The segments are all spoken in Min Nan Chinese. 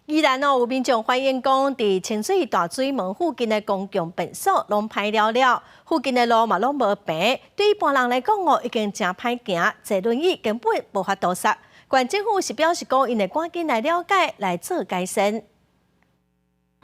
宜蘭哦，有民眾反映講，佇清水大水門附近的公共便所攏歹了了，附近的路嘛攏無平，對一般人來講哦，已經誠歹行，坐輪椅根本無法度塞。縣政府是表示講，𪜶會趕緊來了解，來做改善。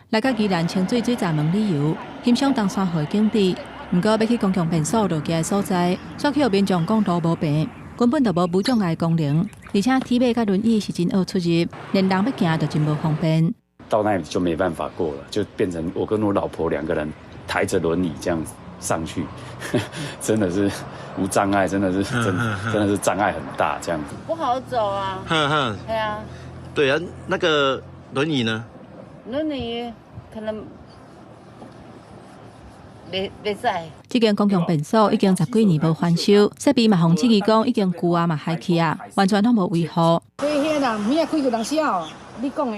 來到宜蘭清水水閘門旅遊，欣賞冬山河景致。毋過欲去公共便所落腳的所在，煞去予民眾講路無平，根本就無無障礙功能，而且鐵馬佮輪椅是真惡出入，連人欲行都真無方便。到那裡就沒辦法過了，就變成我跟我老婆兩個人抬着輪椅這樣上去，真的是無障礙，真的是真的是障礙很大，這樣子。不好走啊。哼哼。對啊。對啊，那個輪椅呢？輪椅可能袂使。這間公共便所已經十幾年無翻修，設備嘛予質疑講已經舊啊嘛害去啊，完全攏無維護。這遐人物仔開個當時哦，你講的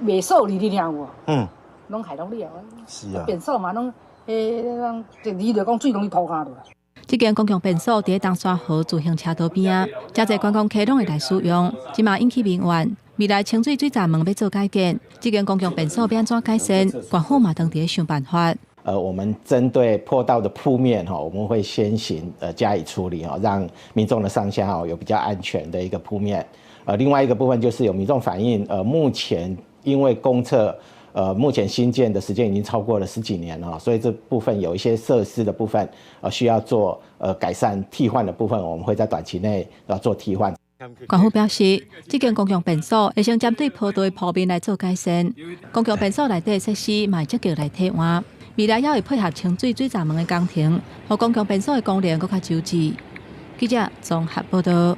袂掃你，你聽有無？嗯。攏害攏了。是啊。便所嘛攏，彼攏，你就講水攏去塗跤落。這間公共便所佇冬山河自行車道邊仔，誠濟觀光客攏會來使用，這嘛引起民怨。未來清水水閘門欲做改建，這間公共便所欲按怎改善，縣府嘛當佇咧想辦法。我們針對坡道的鋪面哈，我們會先行加以處理哈，讓民眾的上下哦有比較安全的一個鋪面。另外一個部分就是有民眾反映，目前因為公廁目前新建的時間已經超過了十幾年了，所以這部分有一些設施的部分需要做改善替換的部分，我們會在短期內要做替換。縣府表示，這間公共便所會先針對坡道的鋪面來做改善，公共便所內底設施嘛會積極來替換。未來也會配合清水水閘門的工程，予公共便所的功能閣較周至。記者綜合報道。